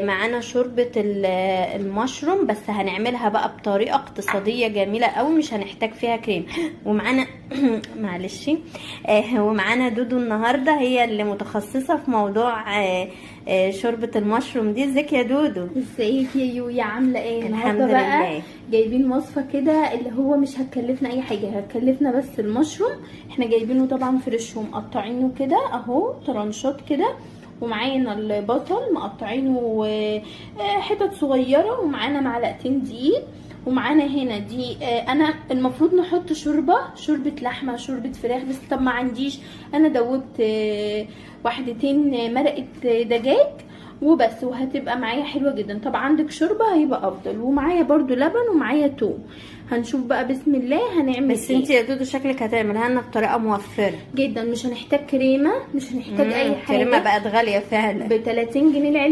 معانا شوربة المشروم، بس هنعملها بقى بطريقة اقتصادية جميلة قوي، مش هنحتاج فيها كريم. ومعانا معلش، ومعانا دودو النهارده، هي اللي متخصصة في موضوع شوربة المشروم دي. ازيك يا دودو؟ ازيك يا يويا، عامله ايه الحمد النهارده بقى؟ لله. جايبين وصفه كده اللي هو مش هتكلفنا اي حاجة، هتكلفنا بس المشروم. احنا جايبينه طبعا fresh ومقطعينه كده اهو ترانشات كده، ومعانا البصل مقطعينه حتت صغيرة، ومعانا معلقتين دقيق، ومعانا هنا دي انا المفروض نحط شوربة لحمه، شوربة فراخ، بس طب ما عنديش. انا دوبت واحدتين مرقه دجاج وبس، وهتبقى معايا حلوة جدا. طب عندك شوربة هيبقى افضل. ومعايا برضو لبن ومعايا توم. هنشوف بقى بسم الله هنعمل بس ايه. انت يا دودو شكلك هتعملها لنا بطريقة موفره جدا، مش هنحتاج كريمة، مش هنحتاج اي حاجة. الكريمة بقت غالية فعلا، ب 30 جنيه العلبة.